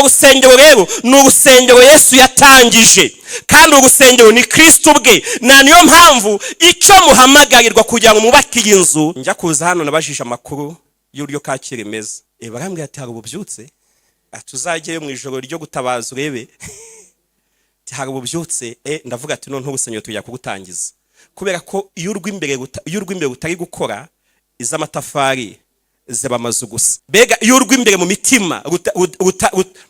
Urusengero rero ni urusengero Yesu yatangije, kandi urusengero ni Kristo ubwe. Na niyo mpamvu icyo muhamagarirwa kugira ngo mwubake iyi nzu. Njya kuza hano nabajije amakuru y'uburyo Kacyiru imeze. Barambwira ati: "Hari ububyutse." Ati: "Uzajyeyo mu ijoro ryo gutabaza urebe." Ati: "Hari ububyutse." Ndavuga ati: "Noneho urusengero tujya kugutangiza," kubera ko iyo urw'imbere rutari gukora, iz'amatafari ziba amazu gusa. Mbega iyo urw'imbere mu mitima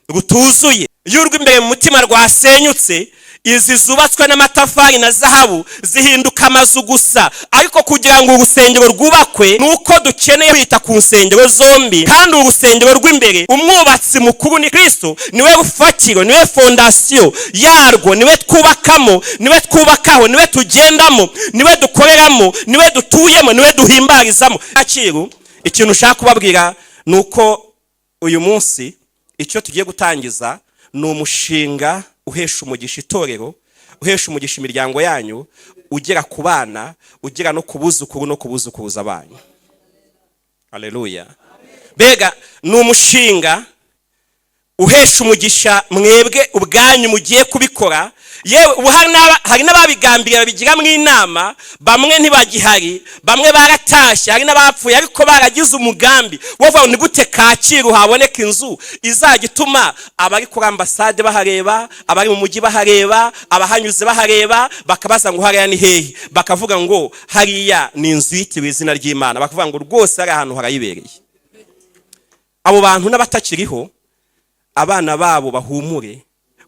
rutuzuye, iyo urw'imbere mu mutima rwasenyutse, izi zubatswe n'amatafari na zahabu zihinduka amazu gusa. Ariko kugira ngo urusengero rwubakwe, ni uko dukeneye kwita ku nsengero zombi. Kandi urusengero rw'imbere, umwubatsi mukuru ni Kristo, niwe rufatiro, niwe fondation yarwo, niwe twubakamo, niwe twubakaho, niwe tugendamo, niwe dukoreramo, niwe dutuyemo, niwe duhimbarizamo. Kacyiru, ikintu ushaka kubabwira ni uko uyu munsi icyo tugiye gutangiza ni umushinga uhesha umugisha itorero, uhesha umugisha imiryango yanyu, ugera ku bana, ugera no ku buzukuru no ku buzukuruza banyu. Haleluya! Mbega ni umushinga uhesha umugisha mwebwe ubwanyu mugiye kubikora. Yewe, ubu hari n'ababigambiriye, babigiramo inama. Bamwe ntibagihari, bamwe baratashye, hari n'abapfuye, ariko baragize umugambi wo kuvuga ngo: "Ni gute Kacyiru haboneka inzu izajya ituma abari kuri ambasade bahareba, abari mu mujyi bahareba, abahanyuze bahareba, bakabaza ngo: 'Hariya ni hehe?' Bakavuga ngo: 'Hariya ni inzu yitiriwe izina ry'Imana.' Bakavuga ngo: 'Rwose hari ahantu harayibereye.'" Abo bantu n'abatakiriho, abana babo bahumure,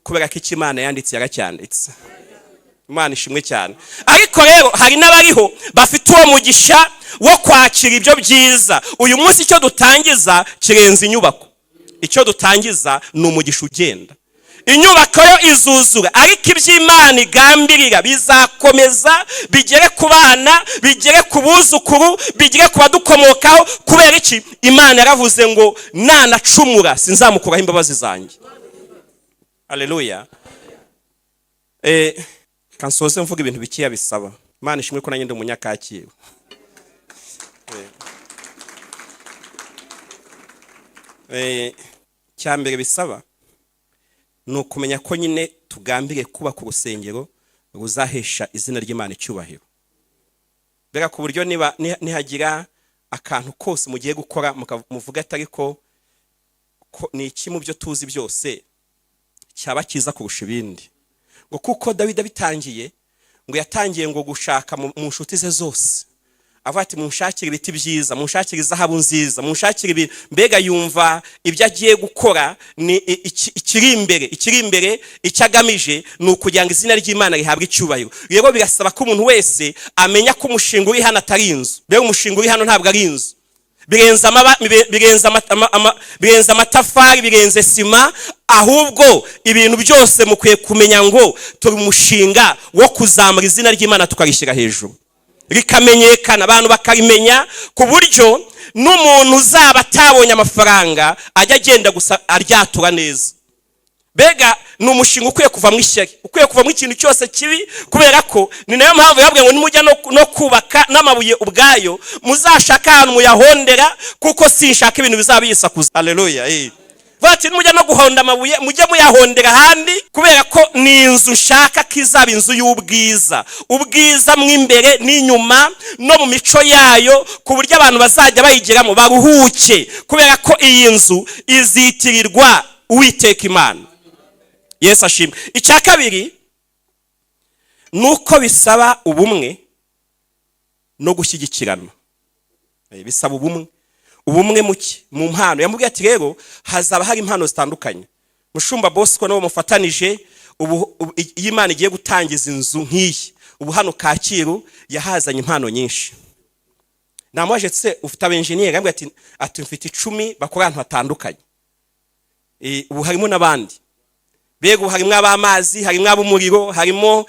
kubera ko icyo Imana yanditse yaracyanditse. Imana ishimwe cyane. Ariko rero hari n'abariho bafite uwo mugisha wo kwakira ibyo byiza. Uyu munsi icyo dutangiza kirenze inyubako. Icyo dutangiza ni umugisha ugenda. Inyubako yo izuzura, ariko iby'Imana igambirira bizakomeza bigere ku bana, bigere ku buzukuru, bigere ku badukomokaho. Kubera iki? Imana yaravuze ngo: "Nanacumura sinzamukuraho imbabazi zanjye." Aleluya! Kansoze mvuga ibintu bikeya bisaba. Imana ishimwe ko nanjye ndi umunyakacyiru. Cya mbere bisaba ni ukumenya ko nyine tugambiriye kubaka urusengero ruzahesha izina ry'Imana icyubahiro. Mbega ku buryo niba nihagira akantu kose mugiye gukora, muvuga ati: "Ariko ko ni iki mu byo tuzi byose cyaba cyiza kurusha ibindi?" Ngo kuko Dawidi abitangiye, ngo yatangiye ngo gushaka mu nshuti ze zose, avuga ati: "Munshakire ibiti byiza, munshakire izahabu nziza, munshakire ibintu." Mbega yumva ibyo agiye gukora ni ikiri imbere, icyo agamije ni ukugira ngo izina ry'Imana rihabwe icyubahiro. Rero birasaba ko umuntu wese amenya ko umushinga uri hano atari inzu. Mbega umushinga uri hano ntabwo ari inzu, birenze amatafari, birenze sima. Ahubwo ibintu byose mukwiye kumenya ngo turi umushinga wo kuzamura izina ry'Imana, tukarishyira hejuru, rikamenyekana, abantu bakarimenya, ku buryo n'umuntu uzaba atabonye amafaranga ajya agenda gusa aryatura neza. Mbega ni umushinga ukwiye kuvamo ishyari, ukwiye kuvamo ikintu cyose kibi, kubera ko ni nayo mpamvu yabwiye ngo: "Nimujya no kubaka n'amabuye ubwayo, muzashake ahantu muyahondera, kuko sinshaka ibintu bizaba biyisakuza." Aleluya! Vuga ati: "Nimujya no guhonda amabuye, mujye muyahondera ahandi, kubera ko ni inzu nshaka ko izaba inzu y'ubwiza, ubwiza mo imbere n'inyuma no mu mico yayo, ku buryo abantu bazajya bayigeramo baruhuke, kubera ko iyi nzu izitirirwa Uwiteka Imana." Yesu ashimwe. Icya kabiri ni uko bisaba ubumwe no gushyigikirana. Bisaba ubumwe. Ubumwe muke mu mpano. Yamubwiye ati: "Rero hazaba hari impano zitandukanye." Mushumba Bosco nabo mufatanije. Ubu iyo Imana igiye gutangiza inzu nk'iyi, ubu hano Kacyiru yahazanye impano nyinshi. Namubaje se: "Ufite abenjeniyeri?" Yambwiye ati: "Mfite 10 bakora ahantu hatandukanye." Ubu harimo n'abandi. Mbega ubu harimo ab'amazi, harimo ab'umuriro, harimo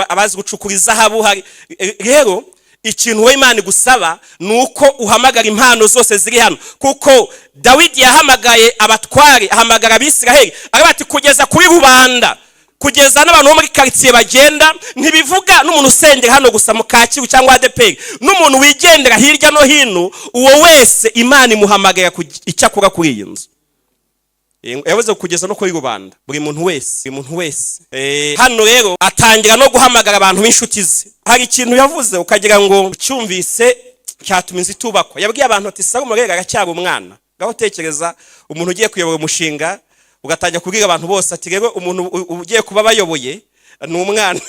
abazi gucukura izahabu. Hari rero ikintu wowe Imana igusaba ni uko uhamagara impano zose ziri hano, kuko Dawidi yahamagaye abatware, ahamagara Abisiraheli, aravuga ati: "Kugeza kuri rubanda, kugeza n'abantu bo muri karitsiye bagenda." Ntibivuga n'umuntu usengera hano gusa mu Kacyiru cyangwa ADEPR, n'umuntu wigendera hirya no hino, uwo wese Imana imuhamagara icyo akora kuri iyi nzu. Yavuze kugeza no kuri rubanda, buri muntu wese, buri muntu wese. Hano rero atangira no guhamagara abantu b'inshuti ze. Hari ikintu yavuze ukagira ngo ucyumvise cyatuma inzu itubakwa. Yabwiye abantu ati: "Salomo rero aracyari umwana." Ngaho tekereza umuntu ugiye kuyobora umushinga, ugatangira kubwira abantu bose ati: "Rero umuntu ugiye kuba bayoboye ni umwana,"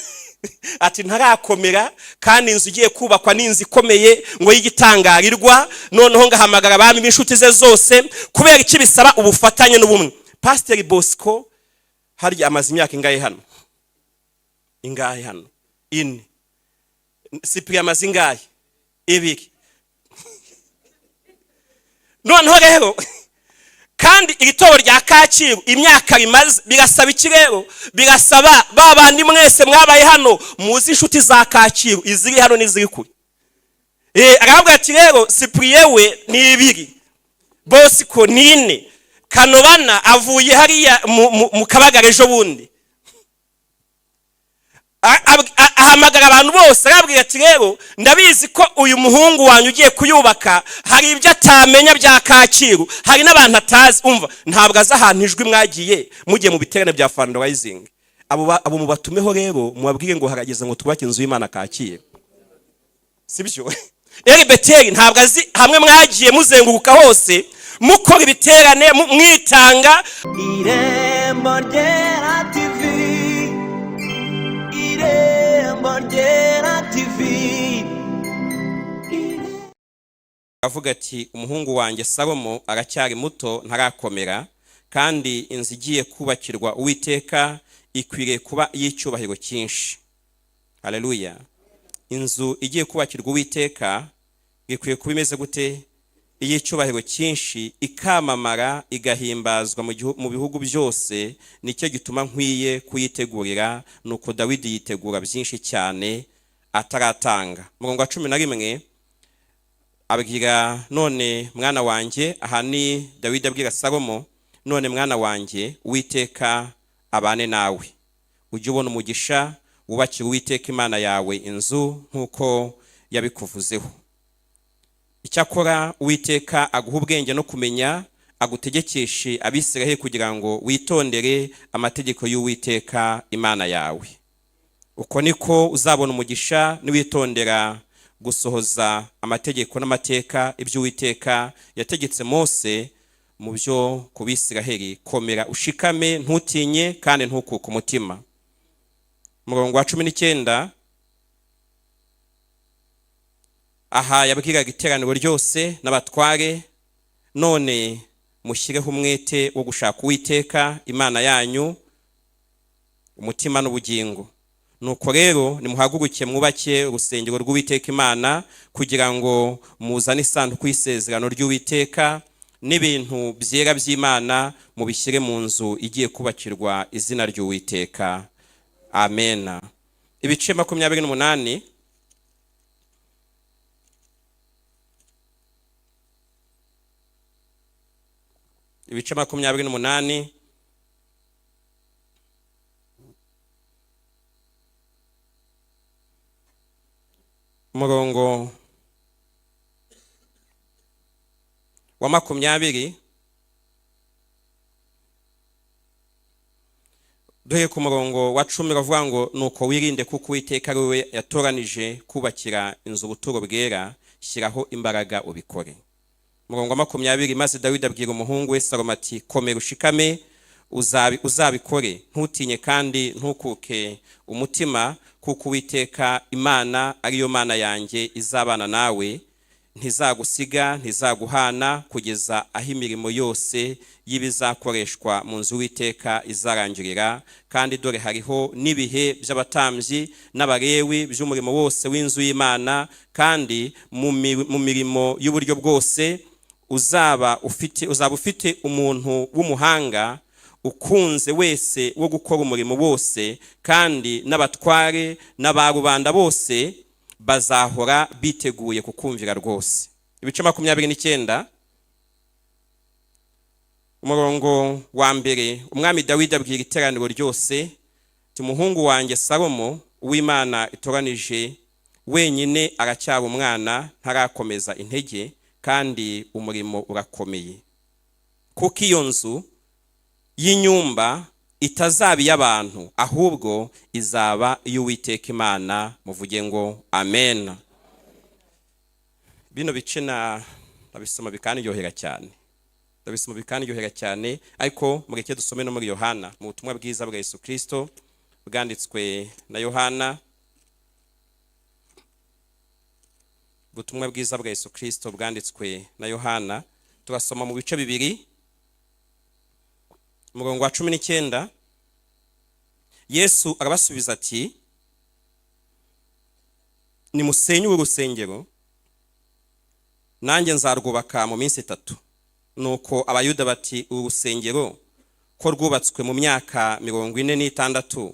ati: "Ntarakomera, kandi inzu igiye kubakwa ni inzu ikomeye ngo y'igitangarirwa." Noneho ngahamagara abami b'inshuti ze zose. Kubera iki? Bisaba ubufatanye n'ubumwe. Pasiteri Bosco harya amaze imyaka ingahe hano? Ingahe hano? Ine. Sipiri amaze ingahe? 2. Noneho rero kandi iri torero rya Kacyiru imyaka rimaze, birasaba iki rero? Birasaba ba bandi mwese mwabaye hano, muzi inshuti za Kacyiru, iziri hano n'iziri kure. Aravuga ati: "Rero Sipuriye we ni 2, Bosco ni 4, Kanobana avuye hariya mu Kabagari ejo bundi." Ahamagara abantu bose, arabwira ati: "Rero ndabizi ko uyu muhungu wanyu ugiye kuyubaka hari ibyo atamenya bya Kacyiru, hari n'abantu atazi." Umva, ntabwo azi ahantu Ijwi mwagiye, mugiye mu biterane bya fundraising. Abo mubatumeho rero, mubabwire ngo harageze ngo twubake inzu y'Imana Kacyiru, sibyo? Eri Beteri ntabwo azi hamwe mwagiye muzenguruka hose, mukora ibiterane, mwitanga. Irembo Ryera TV, Irembo Ryera TV. Avuga ati: "Umuhungu wanjye Salomo aracyari muto, ntarakomera, kandi inzu igiye kubakirwa Uwiteka ikwiriye kuba iy'icyubahiro cyinshi." Haleluya! Inzu igiye kubakirwa Uwiteka ikwiye kuba imeze gute? Iy'icyubahiro cyinshi, ikamamara, igahimbazwa mu bihugu byose. Nicyo gituma nkwiye kuyitegurira. Nuko Dawidi yitegura byinshi cyane ataratanga. Murongo wa 11 abwira: "None mwana wanjye," aha ni Dawidi abwira Salomo, "none mwana wanjye, Uwiteka abane nawe, ujye ubona umugisha, wubakire Uwiteka Imana yawe inzu nk'uko yabikuvuzeho. Icyakora Uwiteka aguha ubwenge no kumenya, agutegekeshe Abisiraheli, kugira ngo witondere amategeko y'Uwiteka Imana yawe. Uko niko uzabona umugisha niwitondera gusohoza amategeko n'amateka, ibyo Uwiteka yategetse Mose mu byo ku Bisiraheli. Komera ushikame, ntutinye kandi ntukuke umutima." Umurongo wa 19, aha yabwiraga iteraniro ryose n'abatware: "None mushyireho umwete wo gushaka Uwiteka Imana yanyu umutima n'ubugingo. Nuko rero nimuhaguruke mwubake urusengero rw'Uwiteka Imana, kugira ngo muzane isanduku y'isezerano ry'Uwiteka n'ibintu byera by'Imana, mubishyire mu nzu igiye kubakirwa izina ry'Uwiteka." Amena. Ibice 28, ibice 28, umurongo wa 20. Duhe ku murongo wa 10, uravuga ngo: "Nuko wirinde, kuko Uwiteka ari we yatoranije kubakira inzu ubuturo bwera. Shyiraho imbaraga ubikore." Umurongo wa 20: "Maze Dawidi abwira umuhungu we Salomo ati: 'Komera ushikame, uzabikore, ntutinye kandi ntukuke umutima, kuko Uwiteka Imana ariyo Mana yanjye izabana nawe, ntizagusiga, ntizaguhana, kugeza aho imirimo yose y'ibizakoreshwa mu nzu y'Uwiteka izarangirira. Kandi dore hariho n'ibihe by'abatambyi n'Abalewi by'umurimo wose w'inzu y'Imana. Kandi mu mirimo y'uburyo bwose uzaba ufite umuntu w'umuhanga ukunze wese wo gukora umurimo wose, kandi n'abatware n'aba rubanda bose bazahora biteguye kukumvira rwose." Ibice 29, umurongo wa 1: "Umwami Dawidi abwira iteraniro ryose ati: 'Umuhungu wanjye Salomo, uw'Imana itoranije wenyine, aracyari umwana, ntarakomeza intege, kandi umurimo urakomeye, kuko iyo nzu y'inyumba itazaba iy'abantu, ahubwo izaba iy'Uwiteka Imana. Muvuge ngo amen. Bino bice na ndabisoma bikaniryohera cyane, ndabisoma bikaniryohera cyane. Ariko mureke dusome no muri Yohana, mu butumwa bwiza bwa Yesu Kristo bwanditswe na Yohana. Ubutumwa bwiza bwa Yesu Kristo bwanditswe na Yohana, turasoma mu bice 2, umurongo wa 19. Yesu arabasubiza ati: "Nimusenye uru rusengero, nanjye nzarwubaka mu minsi 3." Nuko Abayuda bati: "Uru rusengero ko rwubatswe mu myaka 46,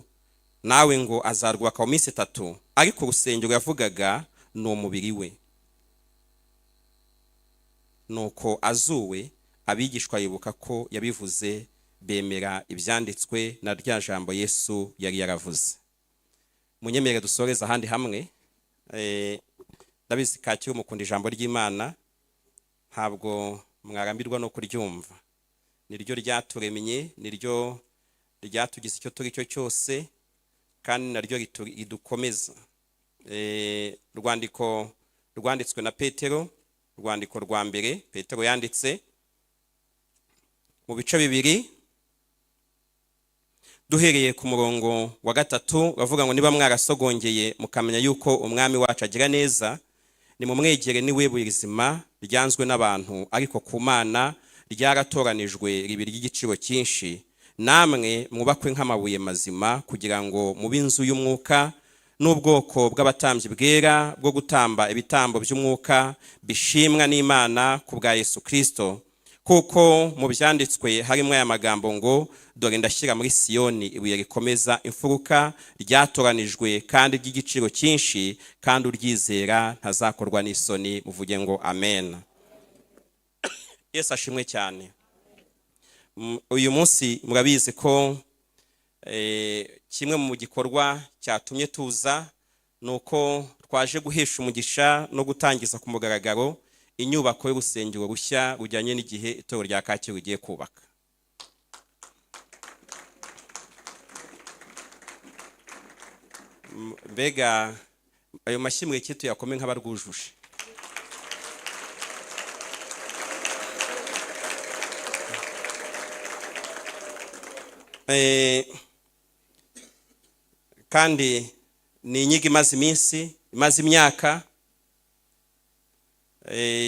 nawe ngo azarwubaka mu minsi 3?" Ariko urusengero yavugaga ni umubiri we. Nuko azuwe, abigishwa bibuka ko yabivuze, bemera ibyanditswe na rya jambo Yesu yari yaravuze. Munyemere dusoreze ahandi hamwe. Ndabizi Kacyiru mukunda ijambo ry'Imana, ntabwo mwarambirwa no kuryumva. Niryo ryaturemye, niryo ryatugize icyo turi cyo cyose, kandi naryo ridukomeza. Urwandiko rwanditswe na Petero, urwandiko rwa mbere Petero yanditse, mu bice 2, duhereye ku murongo wa 3, bavuga ngo: "Niba mwarasogongeye mukamenya yuko Umwami wacu agira neza, nimumwegere. Niwe buye rizima ryanzwe n'abantu, ariko ku Mana ryaratoranijwe riba ry'igiciro cyinshi. Namwe mwubakwe nk'amabuye mazima, kugira ngo mube inzu y'umwuka n'ubwoko bw'abatambyi bwera bwo gutamba ibitambo by'umwuka bishimwa n'Imana ku bwa Yesu Kristo. Kuko mu byanditswe harimo aya magambo ngo: 'Dore ndashyira muri Siyoni ibuye rikomeza imfuruka, ryatoranijwe kandi ry'igiciro cyinshi, kandi uryizera ntazakorwa n'isoni.'" Muvuge ngo amen. Yesu ashimwe cyane. Uyu munsi murabizi ko kimwe mu gikorwa cyatumye tuza ni uko twaje guhesha umugisha no gutangiza ku mugaragaro inyubako y'urusengero rushya rujyanye n'igihe itorero rya Kacyiru rigiye kubaka. Mbega ayo mashyi, mureke tuyakome nk'abarwujuje. Kandi ni inyigo imaze iminsi, imaze imyaka,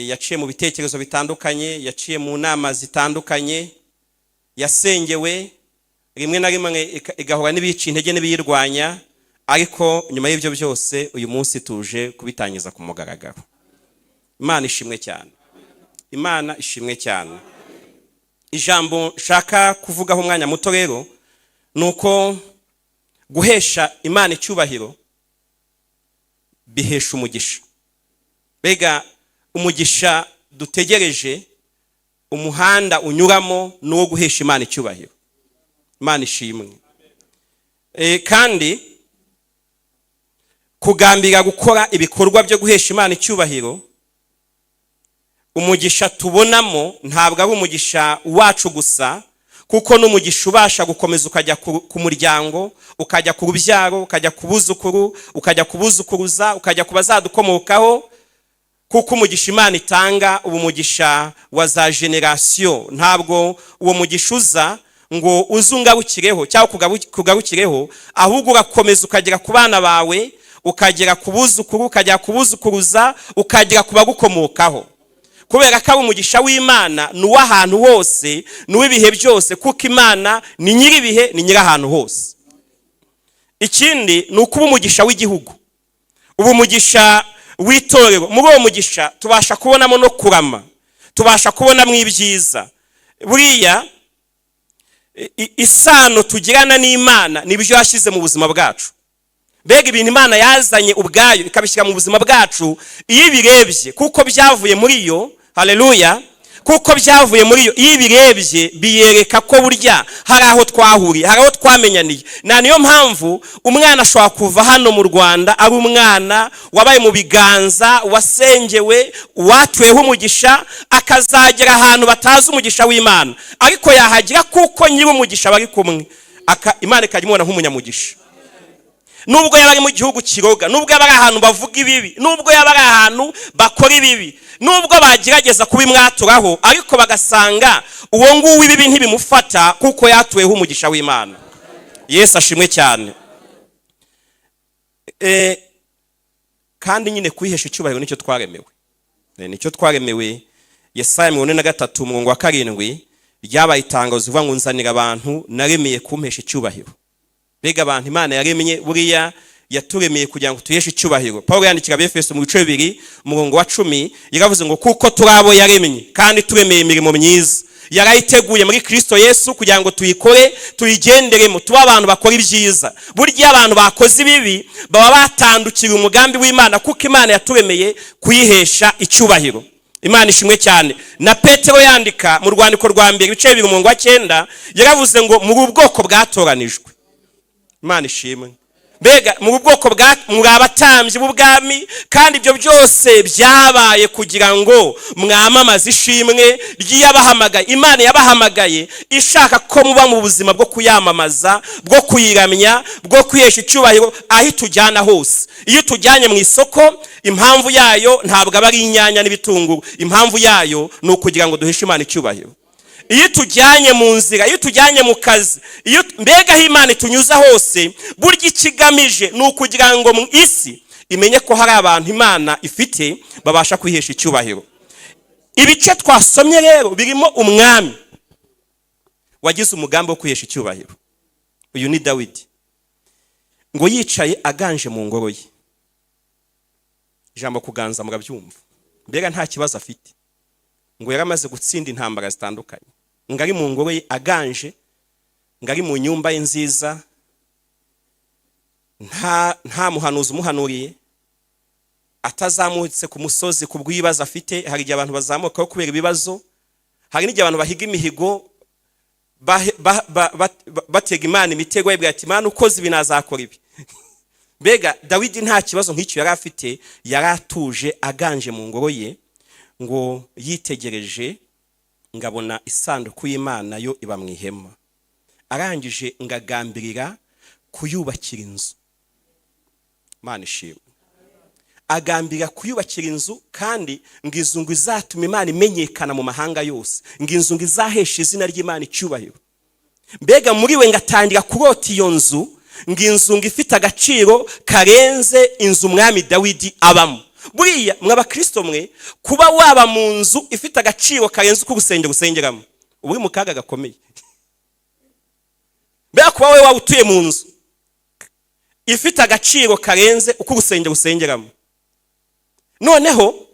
yaciye mu bitekerezo bitandukanye, yaciye mu nama zitandukanye, yasengewe rimwe na rimwe igahura n'ibica intege n'ibiyirwanya, ariko nyuma y'ibyo byose uyu munsi tuje kubitangiza ku mugaragaro. Imana ishimwe cyane, Imana ishimwe cyane. Ijambo nshaka kuvugaho umwanya muto rero ni uko guhesha Imana icyubahiro bihesha umugisha. Mbega umugisha dutegereje, umuhanda unyuramo ni uwo guhesha Imana icyubahiro. Imana ishimwe. Kandi kugambira gukora ibikorwa byo guhesha Imana icyubahiro, umugisha tubonamo ntabwo ari umugisha wacu gusa, kuko n'umugisha ubasha gukomeza ukajya ku muryango, ukajya ku rubyaro, ukajya ku buzukuru, ukajya ku buzukuruza, ukajya ku bazadukomokaho. Kuko umugisha Imana itanga uba umugisha wa za generasiyo. Ntabwo uwo mugisha uza ngo uze ungarukireho cyangwa kugarukireho, ahubwo urakomeza ukagera ku bana bawe, ukagera ku buzukuru, ukagera ku buzukuruza, ukagera ku bagukomokaho. Kubera ko ari umugisha w'Imana, ni uw'ahantu hose, ni uw'ibihe byose, kuko Imana ni nyir'ibihe, ni nyir'ahantu hose. Ikindi ni ukuba umugisha w'igihugu, uba umugisha w'itorero. Muri uwo mugisha tubasha kubonamo no kurama, tubasha kubonamo ibyiza. Buriya isano tugirana n'Imana ni ibyo yashyize mu buzima bwacu. Mbega ibintu Imana yazanye ubwayo ikabishyira mu buzima bwacu, iyo ibirebye kuko byavuye muri yo, haleluya, Kuko byavuye muri yo, iyo ibirebye biyereka ko burya hari aho twahuriye, hari aho twamenyaniye. Na niyo mpamvu umwana ashobora kuva hano mu Rwanda ari umwana wabaye mu biganza, wasengewe, watuweho umugisha, akazagera ahantu batazi umugisha w'Imana, ariko yahagira kuko nyir'umugisha bari kumwe, Imana ikajya imubona nk'umunyamugisha. Nubwo yaba ari mu gihugu kiroga, nubwo yaba ari ahantu bavuga ibibi, nubwo yaba ari ahantu bakora ibibi, nubwo bagerageza kubimwaturaho, ariko bagasanga uwo nguwo ibibi ntibimufata kuko yatuweho umugisha w'Imana. Yesu ashimwe cyane. Kandi nyine kwihesha icyubahiro nicyo twaremewe. Nicyo twaremewe. Yesaya 43 umurongo wa 7 ryabaye itangazo rivuga ngo: "Nzanira abantu naremeye kumpesha icyubahiro." Mbega abantu Imana yaremye! Buriya yaturemeye kugira ngo tuyeshe icyubahiro. Paul yandikira Abefeso mu bice 2 umurongo wa 10, yaravuze ngo: "Kuko turi abo yaremye kandi turemeye imirimo myiza, yarayiteguye muri Kristo Yesu kugira ngo tuyikore, tuyigenderemo, tube abantu bakora ibyiza." Burya abantu bakoze ibibi baba batandukiriye umugambi w'Imana, kuko Imana yaturemeye kuyihesha icyubahiro. Imana ishimwe cyane. Na Petero yandika mu rwandiko rwa mbere, ibice 2 umurongo wa 9, yaravuze ngo: "Muri ubwoko bwatoranijwe." Imana ishimwe. Mbega mu bwoko bwa, muri abatambyi b'ubwami, kandi ibyo byose byabaye kugira ngo mwamamaze ishimwe ry'iyabahamagaye. Imana yabahamagaye ishaka ko muba mu buzima bwo kuyamamaza, bwo kuyiramya, bwo kwihesha icyubahiro aho itujyana hose. Iyo itujyanye mu isoko, impamvu yayo ntabwo aba ari inyanya n'ibitunguru, impamvu yayo ni ukugira ngo duheshe Imana icyubahiro. Iyo tujyanye mu nzira, iyo tujyanye mu kazi, iyo mbega aho Imana itunyuza hose, burya ikigamije ni ukugira ngo mu isi imenye ko hari abantu Imana ifite babasha kwihesha icyubahiro. Ibice twasomye rero birimo umwami wagize umugambi wo kwihesha icyubahiro. Uyu ni Dawidi. Ngo yicaye aganje mu ngoro ye. Ijambo kuganza murabyumva, mbega nta kibazo afite. Ngo yaramaze gutsinda intambara zitandukanye, ngo ari mu ngoro ye aganje, ngo ari mu nyumba ye nziza, nta muhanuzi umuhanuriye, atazamutse ku musozi ku bw'ibibazo afite. Hari igihe abantu bazamukaho kubera ibibazo, hari n'igihe abantu bahiga imihigo, batega Imana imitego, bayibwira ati: "Imana, ukoze ibi nazakora ibi." Mbega Dawidi nta kibazo nk'icyo yari afite, yari atuje aganje mu ngoro ye. Ngo yitegereje ngabona isanduku y'Imana yo iba mu ihema. Arangije ngagambirira kuyubakira inzu. Imana ishimwe. Agambirira kuyubakira inzu, kandi ngo inzu ngo izatuma Imana imenyekana mu mahanga yose, ngo inzu ngo izahesha izina ry'Imana icyubahiro. Mbega muri we ngatangira kurota iyo nzu, ngo inzu ngo ifite agaciro karenze inzu umwami Dawidi abamo. Buriya mwe abakristo mwe, kuba waba mu nzu ifite agaciro karenze uko urusengero usengeramo, uba uri mu kaga gakomeye. Mbega kuba wowe waba utuye mu nzu ifite agaciro karenze uko urusengero usengeramo! Noneho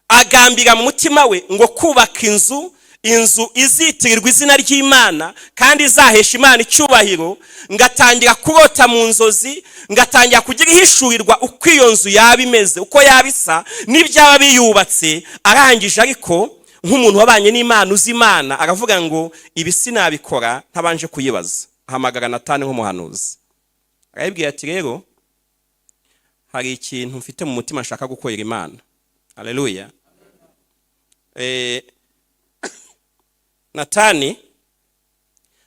agambira mu mutima we ngo kubaka inzu, inzu izitirirwa izina ry'Imana kandi izahesha Imana icyubahiro. Ngatangira kurota mu nzozi, ngatangira kugira ihishurirwa uko iyo nzu yaba imeze, uko yaba isa n'ibyaba biyubatse. Arangije ariko, nk'umuntu wabanye n'Imana, uzi Imana, aravuga ngo: "Ibi sinabikora ntabanje kuyibaza." Ahamagara Natani nk'umuhanuzi, arabibwira ati: "Rero hari ikintu mfite mu mutima nshaka gukorera Imana." Haleluya. Natani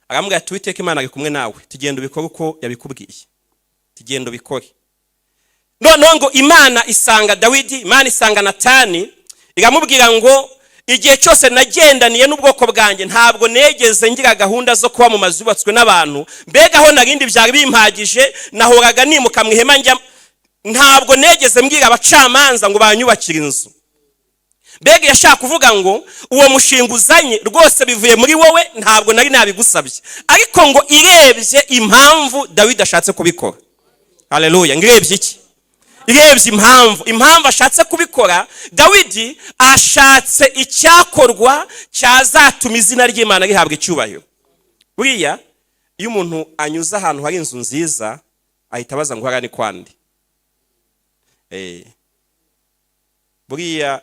aramubwira ati: "Uwiteka Imana ari kumwe nawe, tugenda ubikore uko yabikubwiye, tugenda ubikore." Noneho ngo Imana isanga Dawidi, Imana isanga Natani, iramubwira ngo: "Igihe cyose nagendaniye n'ubwoko bwanjye, ntabwo negeze ngira gahunda zo kuba mu mazu yubatswe n'abantu. Mbega aho narindi byari bimpagije, nahoraga nimuka mu ihema njya. Ntabwo negeze mbwira abacamanza ngo banyubakire inzu." Mbega yashaka kuvuga ngo uwo mushinga uzanye rwose bivuye muri wowe, ntabwo nari nabigusabye. Ariko ngo irebye impamvu Dawidi ashatse kubikora, haleluya, ngo irebye iki? Irebye impamvu ashatse kubikora. Dawidi ashatse icyakorwa cyazatuma izina ry'Imana rihabwa icyubahiro. Buriya iyo umuntu anyuze ahantu hari inzu nziza, ahita abaza ngo: "Hariya ni kwande?" Buriya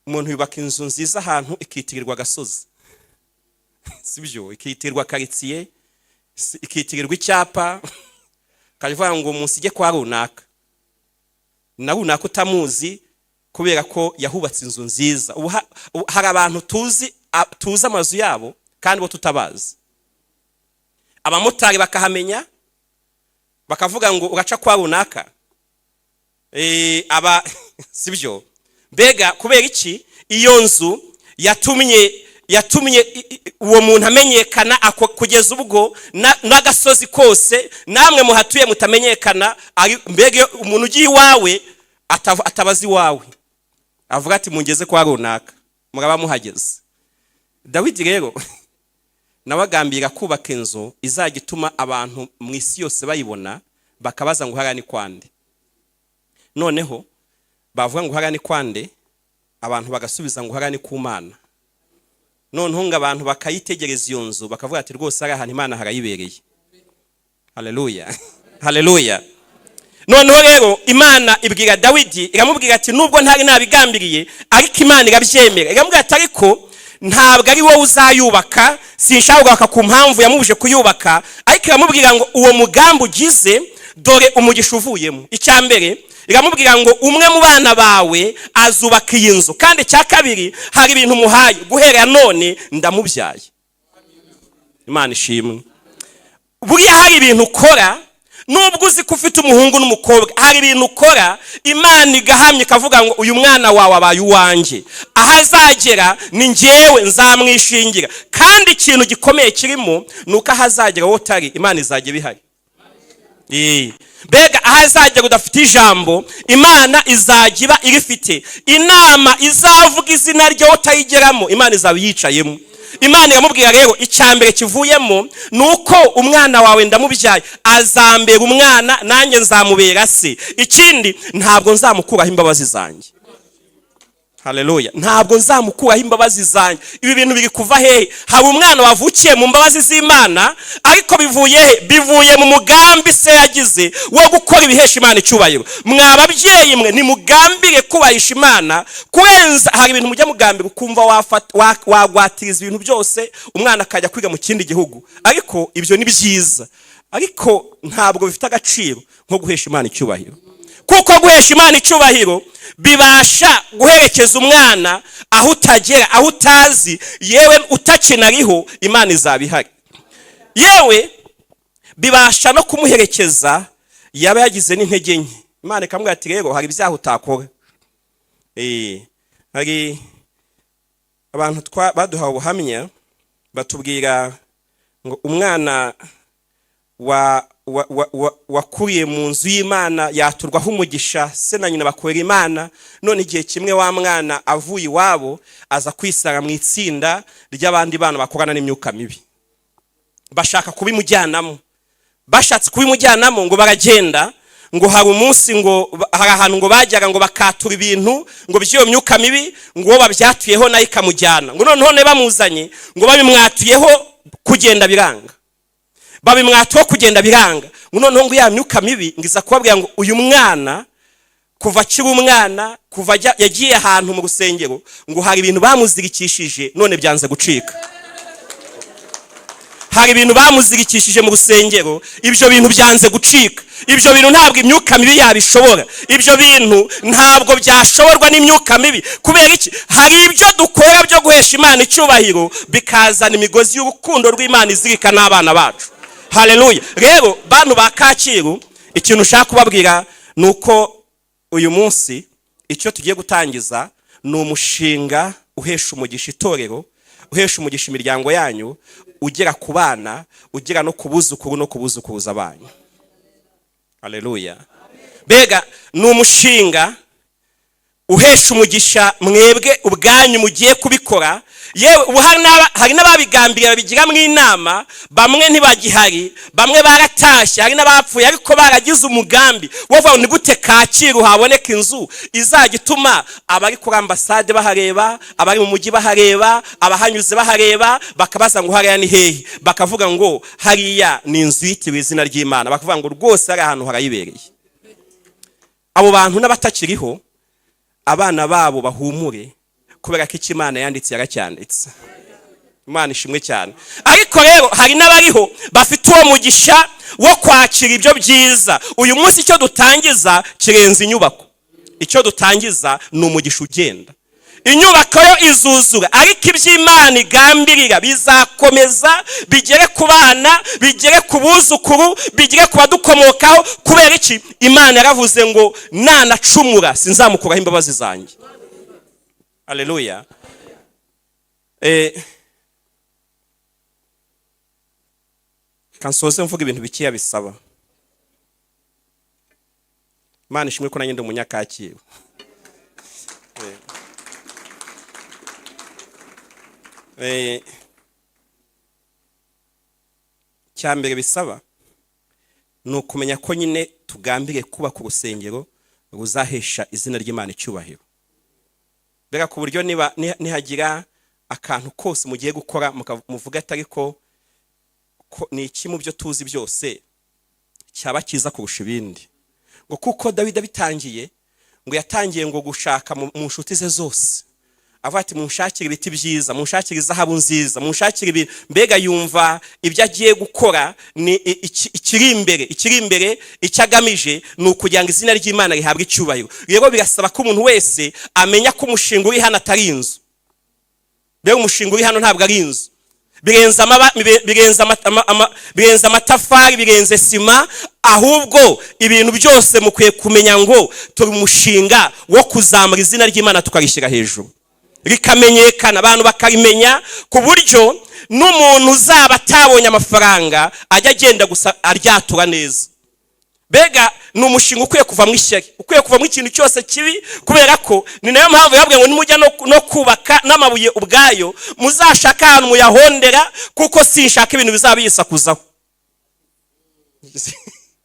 Umuntu yubaka inzu nziza ahantu ikitirirwa agasozi, sibyo? Ikitirirwa karitsiye, ikitirirwa icyapa, ukavuga ngo musige kwa runaka na runaka utamuzi, kubera ko yahubatse inzu nziza. Ubu hari abantu tuzi, tuzi amazu yabo kandi bo tutabazi. Abamotari bakahamenya, bakavuga ngo uraca kwa runaka. Aba sibyo? Mbega kubera iki? Iyo nzu yatumye uwo muntu amenyekana kugeza ubwo n'agasozi kose namwe muhatuye mutamenyekana. Mbega iyo umuntu ugiye iwawe atabaza iwawe, avuga ati: "Mungeze kwa runaka," muraba muhageze. Dawidi rero nawe agambira kubaka inzu izajya ituma abantu mu isi yose bayibona, bakabaza ngo: "Hariya ni kwande?" Noneho bavuga ngo: "Hariya ni kwande?" abantu bagasubiza ngo: "Hariya ni ku Mana." Noneho ngo abantu bakayitegereza iyo nzu, bakavuga ati: "Rwose hariya hantu Imana harayibereye." Haleluya, haleluya! Noneho rero Imana ibwira Dawidi, iramubwira ati: "Nubwo ntari nabigambiriye, ariko Imana irabyemera." Iramubwira ati: "Ariko ntabwo ari wowe uzayubaka." Sinshaka kugaruka ku mpamvu yamubuje kuyubaka, ariko iramubwira ngo: "Uwo mugambi ugize, dore umugisha uvuyemo." Icya mbere, iramubwira ngo: "Umwe mu bana bawe azubaka iyi nzu." Kandi icya kabiri, hari ibintu muhaye: "Guhera none ndamubyaye." Imana ishimwe. Buriya hari ibintu ukora, nubwo uzi ko ufite umuhungu n'umukobwa, hari ibintu ukora Imana igahamya, ikavuga ngo: "Uyu mwana wawe abaye uwanjye, aho azagera ni njyewe nzamwishingira." Kandi ikintu gikomeye kirimo ni uko aho azagera wowe utari, Imana izajya ibihari. Mbega aho azagera udafite ijambo, Imana izajya iba irifite. Inama izavuga izina rye wowe utayigeramo, Imana izaba iyicayemo. Imana iramubwira rero: "Icya mbere kivuyemo ni uko umwana wawe ndamubyaye, azambera umwana, nanjye nzamubera se. Ikindi, ntabwo nzamukuraho imbabazi zanjye." Haleluya! Ntabwo nzamukuraho imbabazi zanjye. Ibi bintu biri kuva hehe? Hari umwana wavukiye mu mbabazi z'Imana, ariko bivuye he? Bivuye mu mugambi se yagize wo gukora ibihesha Imana icyubahiro. Mwa babyeyi mwe, nimugambire kubahisha Imana kurenza. Hari ibintu mujya mugambira ukumva wagwatiriza ibintu byose, umwana akajya kwiga mu kindi gihugu. Ariko ibyo ni byiza, ariko ntabwo bifite agaciro nko guhesha Imana icyubahiro, kuko guhesha Imana icyubahiro bibasha guherekeza umwana aho utagera, aho utazi, yewe utakinariho Imana izaba ihari. Yewe bibasha no kumuherekeza yaba yagize n'intege nke, Imana ikamubwira ati: "Rero hari ibyaha utakora." Hari abantu baduhawe ubuhamya, batubwira ngo umwana wakuriye mu nzu y'Imana yaturwaho umugisha, se na nyina bakorera Imana. None igihe kimwe wa mwana avuye iwabo, aza kwisanga mu itsinda ry'abandi bana bakorana n'imyuka mibi. Bashaka kubimujyanamo. Bashatse kubimujyanamo, ngo baragenda, ngo hari umunsi ngo hari ahantu ngo bajyaga, ngo bakatura ibintu ngo by'iyo myuka mibi, ngo uwo babyatuyeho nayo ikamujyana. Ngo noneho ne bamuzanye, ngo babimwatuyeho kugenda biranga, babimwatuyeho kugenda biranga. Ngo noneho ngo ya myuka mibi ngo iza kubabwira ngo: "Uyu mwana kuva akiri umwana, kuva yagiye ahantu mu rusengero, ngo hari ibintu bamuzirikishije, none byanze gucika. Hari ibintu bamuzirikishije mu rusengero, ibyo bintu byanze gucika. Ibyo bintu ntabwo imyuka mibi yabishobora. Ibyo bintu ntabwo byashoborwa n'imyuka mibi." Kubera iki? Hari ibyo dukora byo guhesha Imana icyubahiro, bikazana imigozi y'urukundo rw'Imana izirika n'abana bacu. Haleluya! Rero bantu ba Kacyiru, ikintu ushaka kubabwira ni uko uyu munsi icyo tugiye gutangiza ni umushinga uhesha umugisha itorero, uhesha umugisha imiryango yanyu, ugera ku bana, ugera no ku buzukuru no ku buzukuruza banyu. Haleluya! Mbega ni umushinga uhesha umugisha mwebwe ubwanyu mugiye kubikora. Yewe ubu hari n'ababigambiriye, babigiramo inama. Bamwe ntibagihari, bamwe baratashye, hari n'abapfuye, ariko baragize umugambi wo kuvuga ngo: "Ni gute Kacyiru haboneka inzu izajya ituma abari kuri ambasade bahareba, abari mu mujyi bahareba, abahanyuze bahareba, bakabaza ngo: 'Hariya ni hehe?' Bakavuga ngo: 'Hariya ni inzu yitiriwe izina ry'Imana.' Bakavuga ngo: 'Rwose hariya ahantu harayibereye.'" Abo bantu n'abatakiriho, abana babo bahumure. Kubera ko icyo Imana yanditse yaracyanditse. Imana ishimwe cyane. Ariko rero hari n'abariho bafite uwo mugisha wo kwakira ibyo byiza. Uyu munsi icyo dutangiza kirenze inyubako. Icyo dutangiza ni umugisha ugenda. Inyubako yo izuzura, ariko iby'Imana igambirira bizakomeza bigere ku bana, bigere ku buzukuru, bigere ku badukomokaho. Kubera iki? Imana yaravuze ngo nanacumura sinzamukuraho imbabazi zanjye. Aleluya. Kansoze mvuga ibintu bikeya bisaba. Imana ishimwe ko nanjye ndi umunyakacyiru. Icya mbere bisaba ni ukumenya ko nyine tugambiriye kubaka urusengero ruzahesha izina ry'Imana icyubahiro. Mbega ku buryo niba nihagira akantu kose mugiye gukora muvuga ati ariko ko ni iki mu byo tuzi byose cyaba cyiza kurusha ibindi? Ngo kuko Dawidi abitangiye, ngo yatangiye ngo gushaka mu nshuti ze zose, avuga ati munshakire ibiti byiza, munshakire izahabu nziza, munshakire ibi. Mbega yumva ibyo agiye gukora ni ikiri imbere, ikiri imbere icyo agamije ni ukugira ngo izina ry'Imana rihabwe icyubahiro. Rero birasaba ko umuntu wese amenya ko umushinga uri hano atari inzu. Mbega umushinga uri hano ntabwo ari inzu. Birenze birenze amatafari, birenze sima, ahubwo ibintu byose mukwiye kumenya ngo turi umushinga wo kuzamura izina ry'Imana tukarishyira hejuru, rikamenyekana, abantu bakarimenya, ku buryo n'umuntu uzaba atabonye amafaranga ajya agenda gusa aryatura neza. Mbega ni umushinga ukwiye kuvamo ishyari, ukwiye kuvamo ikintu cyose kibi, kubera ko ni nayo mpamvu yababwiye ngo nimujya no kubaka n'amabuye ubwayo muzashaka ahantu muyahondera, kuko sinshaka ibintu bizaba biyisakuzaho.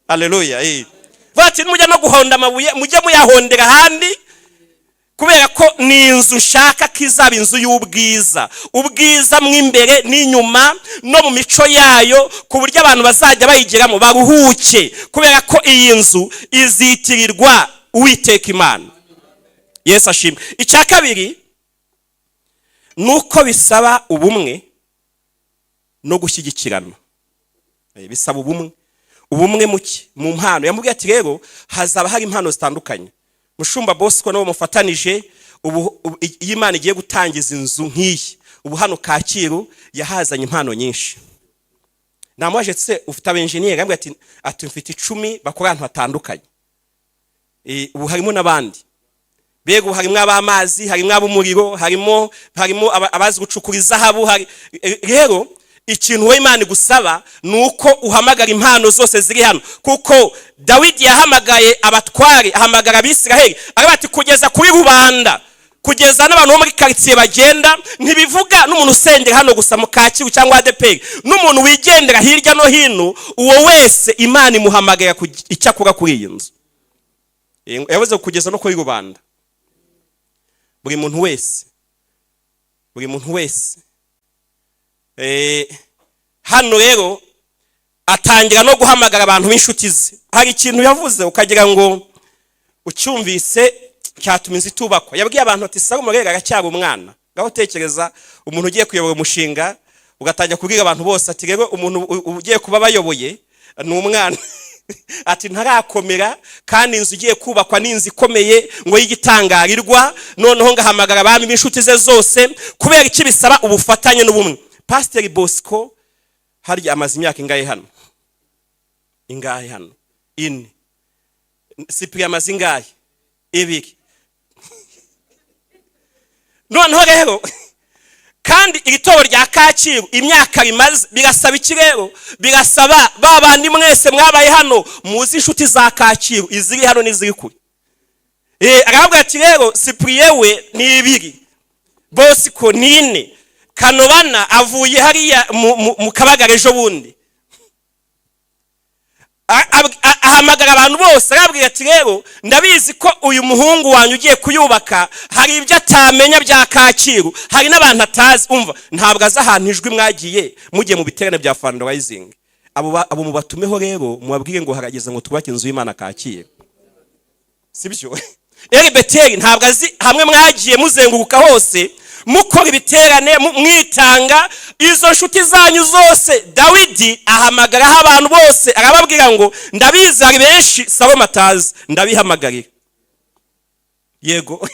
Haleluya. Bati nimujya no guhonda amabuye mujye muyahondera ahandi, kubera ko ni inzu nshaka ko izaba inzu y'ubwiza, ubwiza mo imbere n'inyuma no mu mico yayo, ku buryo abantu bazajya bayigeramo baruhuke, kubera ko iyi nzu izitirirwa Uwiteka Imana. Yesu ashimwe. Icya kabiri ni uko bisaba ubumwe no gushyigikirana. Bisaba ubumwe. Ubumwe muke mu mpano. Yamubwiye ati rero hazaba hari impano zitandukanye. Mushumba Bosco nabo mufatanije, ubu iyo Imana igiye gutangiza inzu nk'iyi, ubu hano Kacyiru yahazanye impano nyinshi. Namubaje se ufite abenjeniyeri? Yambwiye ati mfite 10 bakora ahantu hatandukanye. Ubu harimo n'abandi. Mbega ubu harimo ab'amazi, harimo ab'umuriro, harimo abazi gucukura izahabu, hari rero ikintu wowe Imana igusaba ni uko uhamagara impano zose ziri hano, kuko Dawidi yahamagaye abatware, ahamagara Abisiraheli, aravuga ati kugeza kuri rubanda, kugeza n'abantu bo muri karitsiye bagenda. Ntibivuga n'umuntu usengera hano gusa mu Kacyiru cyangwa ADEPR, n'umuntu wigendera hirya no hino, uwo wese Imana imuhamagara icyo akora kuri iyi nzu. Yavuze kugeza no kuri rubanda, buri muntu wese, buri muntu wese. Hano rero atangira no guhamagara abantu b'inshuti ze. Hari ikintu yavuze ukagira ngo ucyumvise cyatuma inzu itubakwa. Yabwiye abantu ati Salomo rero aracyari umwana. Ngaho tekereza umuntu ugiye kuyobora umushinga ugatangira kubwira abantu bose ati rero umuntu ugiye kuba bayoboye ni umwana, ati ntarakomera, kandi inzu igiye kubakwa ni inzu ikomeye ngo y'igitangarirwa. Noneho ngahamagara abami b'inshuti ze zose. Kubera iki bisaba ubufatanye n'ubumwe? Pasiteri Bosco harya amaze imyaka ingahe hano? Ingahe hano? 4. Cyprien amaze ingahe? 2. Noneho rero kandi iri torero rya Kacyiru imyaka rimaze, birasaba iki rero? Birasaba ba bandi mwese mwabaye hano muzi inshuti za Kacyiru, iziri hano n'iziri kure. Aravuga ati rero Cyprien we ni 2, Bosco ni 4, Kanobana avuye hariya mu Kabagari ejo bundi. Ahamagara abantu bose, arababwira ati rero ndabizi ko uyu muhungu wanyu ugiye kuyubaka hari ibyo atamenya bya Kacyiru, hari n'abantu atazi. Umva, ntabwo azi ahantu ijwi mwagiye mugiye mu biterane bya fundraising. Abo mubatumeho rero, mubabwire ngo harageze ngo twubake inzu y'Imana Kacyiru, sibyo? Eribeteri ntabwo azi hamwe mwagiye muzenguruka hose mukora ibiterane, mwitanga izo nshuti zanyu zose. Dawidi ahamagaraho abantu bose, arababwira ngo: "Ndabizi hari benshi Salomo atazi, ndabihamagarira." Yego,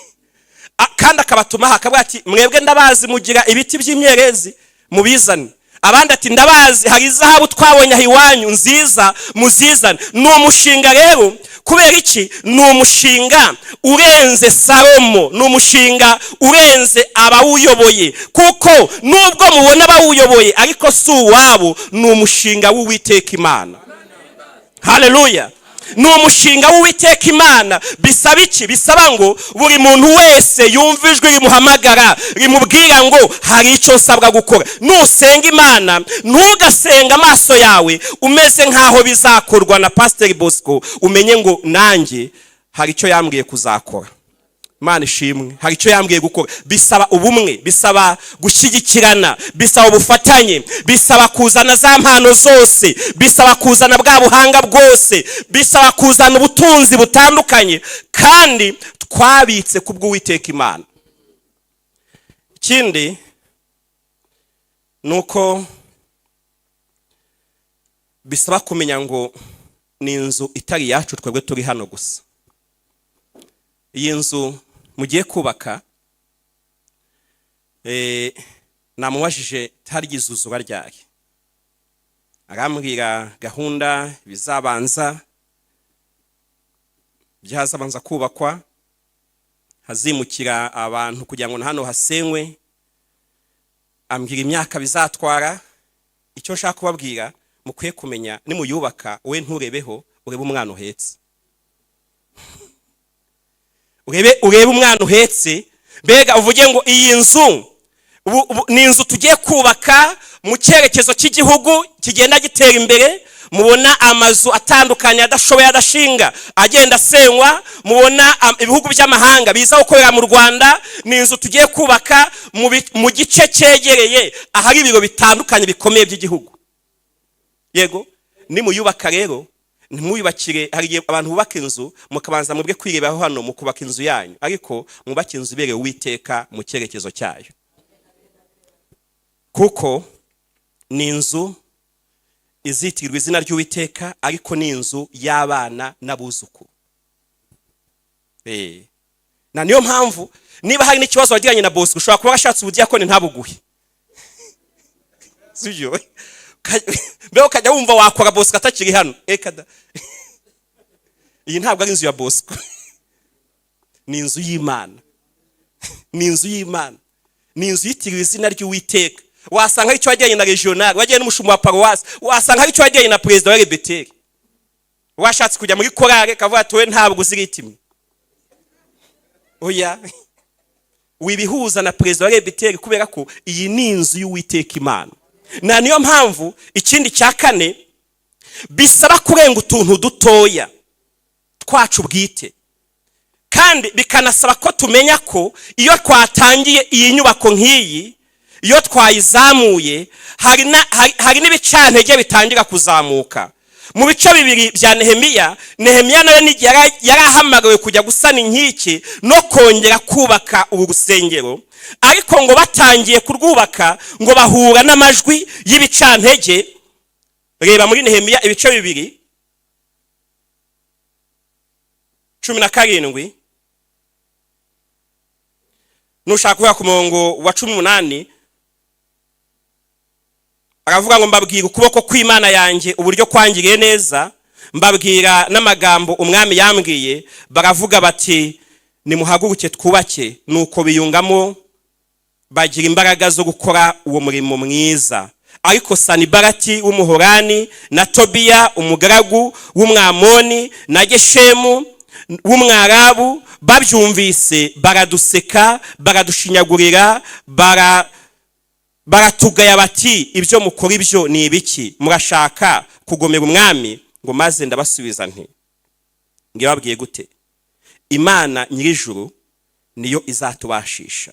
kandi akabatumaho, akavuga ati: "Mwebwe ndabazi mugira ibiti by'imyerezi, mubizane." Abandi ati: "Ndabazi hari izahabu twabonye aho iwanyu nziza, muzizane." Ni umushinga rero. Kubera iki? Ni umushinga urenze Salomo, ni umushinga urenze abawuyoboye, kuko nubwo mubona abawuyoboye ariko si uwabo, ni umushinga w'Uwiteka Imana. Haleluya! Ni umushinga w'Uwiteka Imana. Bisaba iki? Bisaba ngo buri muntu wese yumve ijwi rimuhamagara, rimubwira ngo hari icyo nsabwa gukora. Nusenga Imana, ntugasenga amaso yawe umeze nk'aho bizakorwa na Pasiteri Bosco. Umenye ngo nanjye hari icyo yambwiye kuzakora. Imana ishimwe, hari icyo yambwiye gukora. Bisaba ubumwe, bisaba gushyigikirana, bisaba ubufatanye, bisaba kuzana za mpano zose, bisaba kuzana bwa buhanga bwose, bisaba kuzana ubutunzi butandukanye, kandi twabitse ku bw'Uwiteka Imana. Ikindi ni uko bisaba kumenya ngo ni inzu itari iyacu twebwe turi hano gusa. Iyi nzu mugiye kubaka, namubajije harya izuzura ryari, arambwira gahunda bizabanza, byazabanza kubakwa, hazimukira abantu kugira ngo na hano hasenywe, ambwira imyaka bizatwara. Icyo nshaka kubabwira mukwiye kumenya, nimuyubaka, we nturebeho, urebe umwana uhetse, urebe umwana uhetse. Mbega uvuge ngo iyi nzu ni inzu tugiye kubaka mu cyerekezo cy'igihugu kigenda gitera imbere. Mubona amazu atandukanye adashoboye, adashinga, agenda asenywa. Mubona ibihugu by'amahanga biza gukorera mu Rwanda. Ni inzu tugiye kubaka mu gice cyegereye ahari ibiro bitandukanye bikomeye by'igihugu. Yego, nimuyubaka rero, ntimwiyubakire. Hari igihe abantu bubaka inzu mukabanza mwebwe kwirebaho hano mu kubaka inzu yanyu, ariko mwubake inzu ibereye Uwiteka mu cyerekezo cyayo, kuko ni inzu izitirirwa izina ry'Uwiteka, ariko ni inzu y'abana n'abuzukuru. Na niyo mpamvu niba hari n'ikibazo wagiranye na Bosco, ushobora kuba washatse ubudiyakoni ntabuguhe, sibyo? Mbega ukajya wumva wakora Bosco atakiri hano. Eka da, iyi ntabwo ari inzu ya Bosco, ni inzu y'Imana, ni inzu y'Imana, ni inzu yitiriwe izina ry'Uwiteka. Wasanga hari icyo wagiranye na regional, wagiranye n'umushumba wa paruwasi, wasanga hari icyo wagiranye na perezida wa rebeteri, washatse kujya muri korale kavuga ati: "We ntabwo uzi rythme." Oya, wibihuza na perezida wa rebeteri, kubera ko iyi ni inzu y'Uwiteka Imana. Na niyo mpamvu ikindi cya kane, bisaba kurenga utuntu dutoya twacu bwite, kandi bikanasaba ko tumenya ko iyo twatangiye iyi nyubako nk'iyi, iyo twayizamuye, hari n'ibicantege bitangira kuzamuka. Mu bice 2 bya Nehemiya, Nehemiya nawe n'igihe yari ahamagawe kujya gusana inkike no kongera kubaka uru rusengero, ariko ngo batangiye kurwubaka ngo bahura n'amajwi y'ibicantege. Reba muri Nehemiya ibice 2:17, nushaka guhera ku murongo wa 18. Aravuga ngo: "Mbabwira ukuboko kw'Imana yanjye uburyo kwangiriye neza, mbabwira n'amagambo umwami yambwiye. Baravuga bati: 'Nimuhaguruke twubake.' Nuko biyungamo, bagira imbaraga zo gukora uwo murimo mwiza. Ariko Sanibarati w'Umuhorani na Tobiya umugaragu w'Umwamoni na Geshemu w'Umwarabu babyumvise, baraduseka, baradushinyagurira, baratugaya bati: 'Ibyo mukora ibyo ni ibiki? Murashaka kugomera umwami?' Ngo maze ndabasubiza nti: 'Ngibabwiye gute? Imana nyir'ijuru niyo izatubashisha,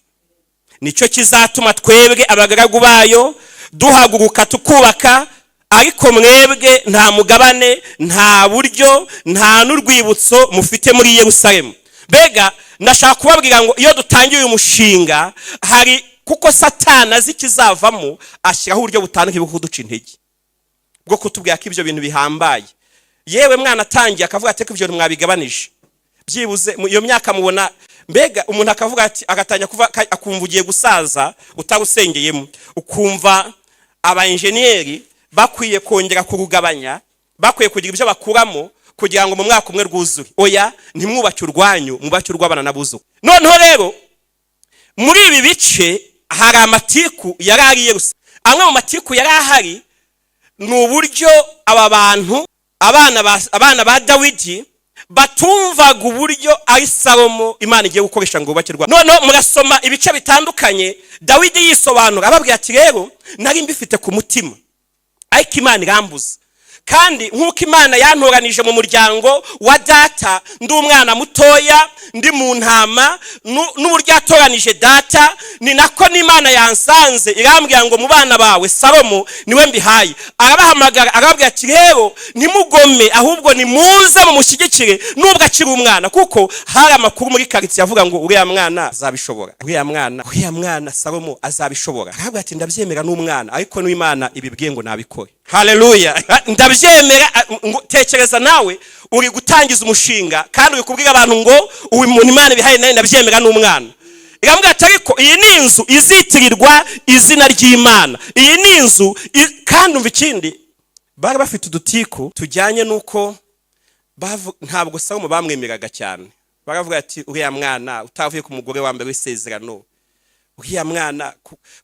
nicyo kizatuma twebwe abagaragu bayo duhaguruka tukubaka, ariko mwebwe nta mugabane, nta buryo, nta n'urwibutso mufite muri Yerusalemu.'" Mbega ndashaka kubabwira ngo iyo dutangiye uyu mushinga, hari kuko Satani azi ikizavamo, ashyiraho uburyo butandukanye bwo kuduca intege, bwo kutubwira ko ibyo bintu bihambaye. Yewe, mwana atangiye akavuga ati ko ibyo bintu mwabigabanije byibuze iyo myaka mubona. Mbega umuntu akavuga ati, agatangira kuva, akumva ugiye gusaza utarusengeyemo, ukumva aba enjeniyeri bakwiye kongera kurugabanya, bakwiye kugira ibyo bakuramo kugira ngo mu mwaka umwe rwuzure. Oya, ntimwubake urwanyu, mwubake urw'abana n'abuzukuru. Noneho rero muri ibi bice hari amatiku yari ari i Yerusalemu. Amwe mu matiku yari ahari ni uburyo aba bantu, abana ba Dawidi, batumvaga uburyo ari Salomo Imana igiye gukoresha ngo yubakirwa. Noneho murasoma ibice bitandukanye, Dawidi yisobanura, ababwira ati: "Rero nari mbifite ku mutima, ariko Imana irambuza. Kandi nk'uko Imana yantoranije mu muryango wa data ndi umwana mutoya, ndi mu ntama, n'uburyo yatoranije data, ni nako n'Imana yansanze irambwira ngo mu bana bawe Salomo niwe mbihaye." Arabahamagara, arababwira ati: "Rero ntimugome, ahubwo nimuze mumushyigikire nubwo akiri umwana." Kuko hari amakuru muri karitsiye avuga ngo uriya mwana azabishobora, uriya mwana Salomo azabishobora. Arababwira ati: "Ndabyemera n'umwana, ariko n'Imana ibibwiye ngo nabikore. Haleluya, ndabyemera." Ngo tekereza nawe uri gutangiza umushinga kandi uri kubwira abantu ngo uyu muntu Imana ibihaye, nawe ndabyemera n'umwana. Irambwira ati: "Ariko iyi ni inzu izitirirwa izina ry'Imana, iyi ni inzu." Kandi umva ikindi, bari bafite udutiku tujyanye n'uko ntabwo Salomo bamwemeraga cyane. Baravuga ati: "Uriya mwana utavuye ku mugore wa mbere w'isezerano, uriya mwana,"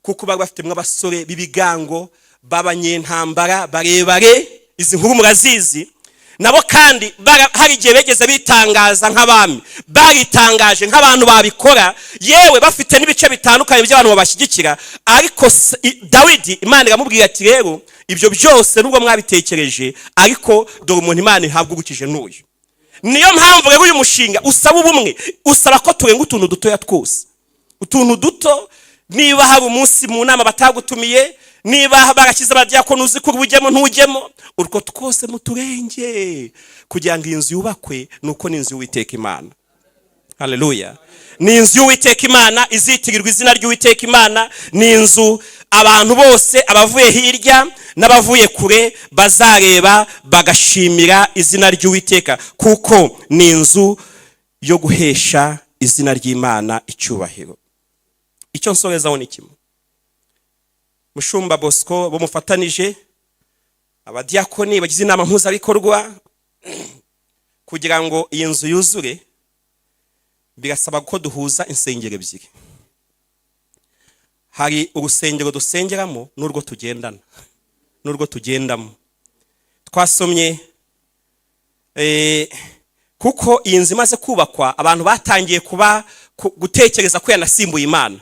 kuko bari bafitemo abasore b'ibigango b'abanyentambara barebare, izi nkuru murazizi nabo. Kandi hari igihe begeze bitangaza nk'abami, baritangaje nk'abantu babikora, yewe bafite n'ibice bitandukanye by'abantu babashyigikira. Ariko Dawidi, Imana iramubwira ati: "Rero ibyo byose nubwo mwabitekereje, ariko dore umuntu Imana ihagurukije n'uyu." Niyo mpamvu rero uyu mushinga usaba ubumwe, usaba ko turenga utuntu dutoya twose, utuntu duto. Niba hari umunsi mu nama batagutumiye, niba barashyize abadiyakoni uzi ko ujyemo ntujyemo, utwo twose muturenge kugira ngo iyi nzu yubakwe. Ni uko ni inzu y'Uwiteka Imana. Haleluya! Ni inzu y'Uwiteka Imana izitirirwa izina ry'Uwiteka Imana. Ni inzu abantu bose, abavuye hirya n'abavuye kure, bazareba bagashimira izina ry'Uwiteka, kuko ni inzu yo guhesha izina ry'Imana icyubahiro. Icyo nsorezaho ni kimwe. Mushumba Bosco, bumufatanije abadiyakoni bagize inama mpuzabikorwa, kugira ngo iyi nzu yuzure birasaba ko duhuza insengero ebyiri. Hari urusengero dusengeramo n'urwo tugendana n'urwo tugendamo. Twasomye kuko iyi nzu imaze kubakwa, abantu batangiye kuba gutekereza ko yanasimbuye Imana.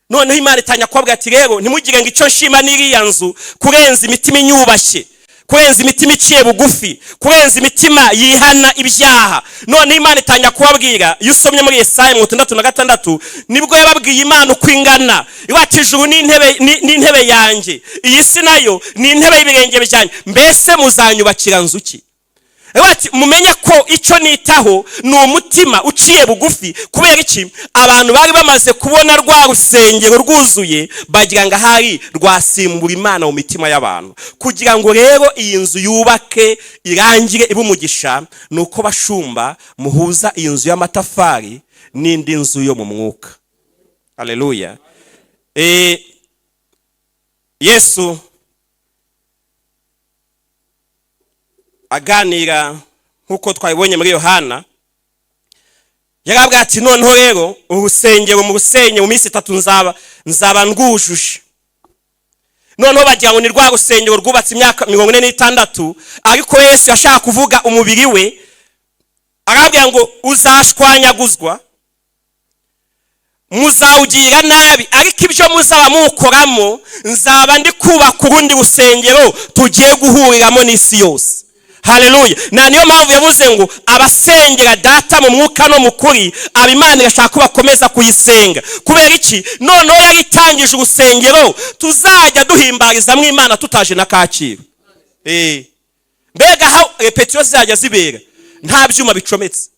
Noneho Imana itangira kubabwira ati: "Rero ntimugire ngo icyo nshima n'iriya nzu kurenza imitima inyubashye, kurenza imitima iciye bugufi, kurenza imitima yihana ibyaha." Noneho Imana itangira kubabwira. Iyo usomye muri Yesaya 66, nibwo yababwiye Imana uko ingana. Iwacu ijuru ni intebe yanjye, iyi si nayo ni intebe y'ibirenge byanjye, mbese muzanyubakira nzu ki? Ati: "Mumenye ko icyo nitaho ni umutima uciye bugufi." Kubera iki? Abantu bari bamaze kubona rwa rusengero rwuzuye, bagira ngo ahari rwasimbura Imana mu mitima y'abantu. Kugira ngo rero iyi nzu yubake irangire ibe umugisha, ni uko bashumba muhuza iyi nzu y'amatafari n'indi nzu yo mu mwuka. Haleluya! Yesu aganira, nk'uko twabibonye muri Yohana, yarabwira ati: "Noneho rero urusengero mu rusenye, mu minsi 3 nzaba ndwujuje." Noneho bagira ngo ni rwa rusengero rwubatse imyaka 46, ariko Yesu yashaka kuvuga umubiri we. Arabwira ngo uzashwanyaguzwa, muzawugirira nabi, ariko ibyo muzaba muwukoramo, nzaba ndi kubaka urundi rusengero tugiye guhuriramo n'isi yose. Haleluya! Na niyo mpamvu yavuze ngo abasengera Data mu mwuka no mu kuri, aba Imana irashaka ko bakomeza kuyisenga. Kubera iki? Noneho yari itangije urusengero tuzajya duhimbarizamo Imana tutaje na Kacyiru. Mbega aho répétition zizajya zibera nta byuma bicometse.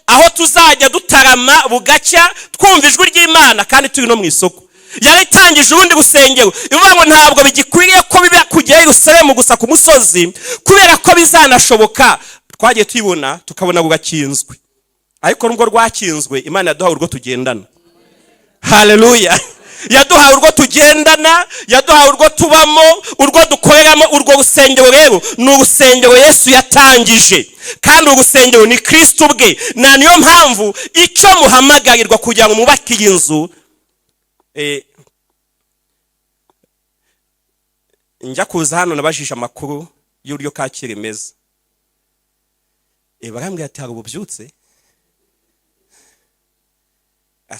Aho tuzajya dutarama bugacya, twumva ijwi ry'Imana kandi turi no mu isoko. Yaritangije urundi rusengero, ivuga ngo ntabwo bigikwiriye ko biba kujya Yerusalemu gusa ku musozi, kubera ko bizanashoboka. Twagiye tuyibona, tukabona rurakinzwe, ariko nubwo rwakinzwe, Imana yaduhawe urwo tugendana. Haleluya! Yaduhawe urwo tugendana, yaduhawe urwo tubamo, urwo dukoreramo. Urwo rusengero rero ni urusengero Yesu yatangije, kandi uru rusengero ni Kristo ubwe. Na niyo mpamvu icyo muhamagarirwa kugira ngo mwubake iyi nzu, njya kuza hano nabajije amakuru y'uburyo Kacyiru imeze. Barambwira ati hari ububyutse,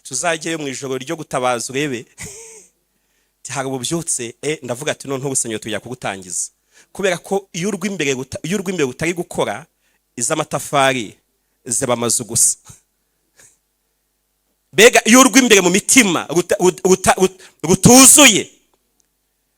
tuzajyeyo mu ijoro ryo gutabaza urebe. Ati, hari ububyutse. Ndavuga ati noneho urusengero tujya kugutangiza, kubera ko iyo urw'imbere rutari gukora, iz'amatafari ziba amazu gusa. Mbega iyo urw'imbere mu mitima rutuzuye,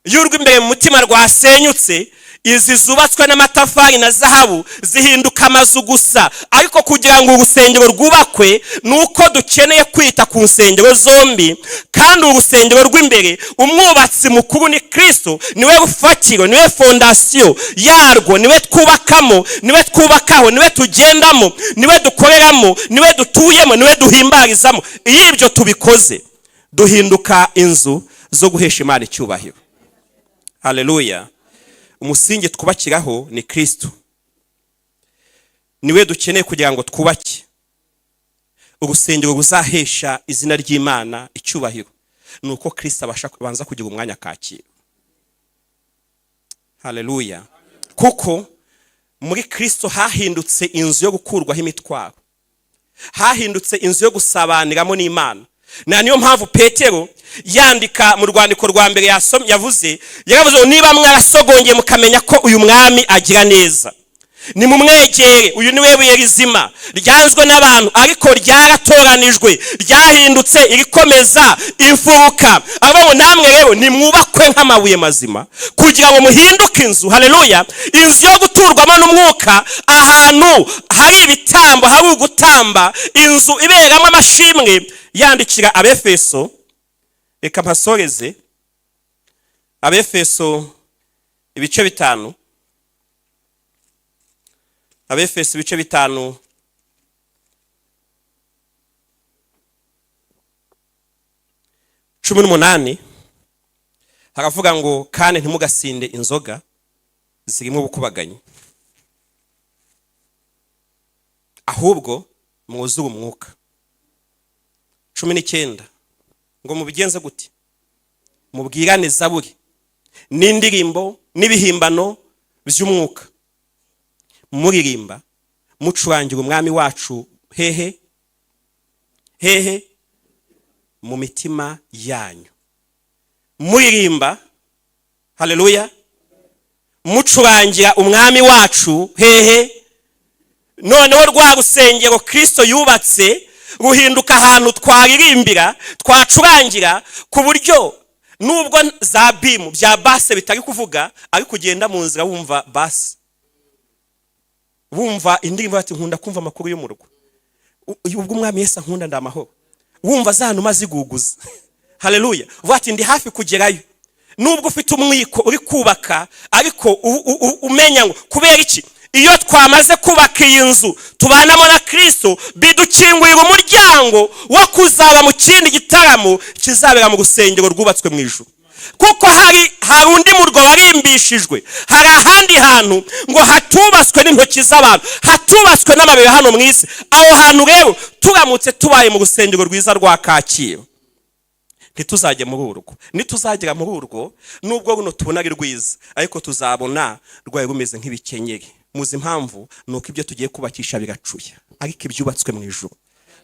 iyo urw'imbere mu mutima rwasenyutse, izi zubatswe n'amatafari na zahabu zihinduka amazu gusa. Ariko kugira ngo urusengero rwubakwe, ni uko dukeneye kwita ku nsengero zombi, kandi urusengero rw'imbere umwubatsi mukuru ni Kristo, niwe rufatiro, niwe fondasiyo yarwo, niwe twubakamo, niwe twubakaho, niwe tugendamo, niwe dukoreramo, niwe dutuyemo, niwe duhimbarizamo. Iyo ibyo tubikoze, duhinduka inzu zo guhesha Imana icyubahiro. Haleluya! Umusingi twubakiraho ni Kristo, niwe dukeneye kugira ngo twubake urusengero ruzahesha izina ry'Imana icyubahiro. Ni uko Kristo abasha kubanza kugira umwanya akakira. Haleluya! Kuko muri Kristo hahindutse inzu yo gukurwaho imitwaro, hahindutse inzu yo gusabaniramo n'Imana. Na niyo mpamvu Petero yandika mu rwandiko rwa mbere yavuze, yaravuze ngo niba mwarasogongeye mukamenya ko uyu mwami agira neza, nimumwegere. Uyu ni we buye rizima ryanzwe n'abantu, ariko ryaratoranijwe, ryahindutse irikomeza imfuruka. Abo ngo namwe rero nimwubakwe nk'amabuye mazima kugira ngo muhinduke inzu, haleluya, inzu yo guturwamo n'umwuka, ahantu hari ibitambo, hari ugutamba, inzu iberamo amashimwe. Yandikira Abefeso, reka mpasoreze Abefeso ibice 5, Abefeso ibice 5, 18, haravuga ngo kandi ntimugasinde inzoga zirimo ubukubaganyi, ahubwo mwuzure umwuka. 19 ngo mubigenze gute? Mubwirane zaburi n'indirimbo n'ibihimbano by'umwuka, muririmba mucurangira umwami wacu hehe hehe mu mitima yanyu, muririmba, haleluya, mucurangira umwami wacu hehe. Noneho rwa rusengero Kristo yubatse ruhinduka ahantu twaririmbira, twacurangira, ku buryo nubwo za bimu bya base bitari kuvuga, ariko ugenda mu nzira wumva base, wumva indirimbo, ati nkunda kumva amakuru y'umurwa, ubwo umwami Yesu ankunda ndamahoro, wumva za numa ziguguza, haleluya, uvuga ati ndi hafi kugerayo. Nubwo ufite umwiko uri kubaka, ariko umenya ngo kubera iki? Iyo twamaze kubaka iyi nzu tubanamo na Kristo, bidukingurira umuryango wo kuzaba mu kindi gitaramo kizabera mu rusengero rwubatswe mu ijuru. Kuko hari undi murwa warimbishijwe, hari ahandi hantu ngo hatubatswe n'intoki z'abantu, hatubatswe n'amabuye hano mu isi. Aho hantu rero turamutse tubaye mu rusengero rwiza rwa Kacyiru, ntituzajye muri urwo. Nituzagera muri urwo, nubwo runo tubona ari rwiza, ariko tuzabona rwari rumeze nk'ibikenyeri. Muzi impamvu? Ni uko ibyo tugiye kubakisha biracuya, ariko ibyubatswe mu ijuru,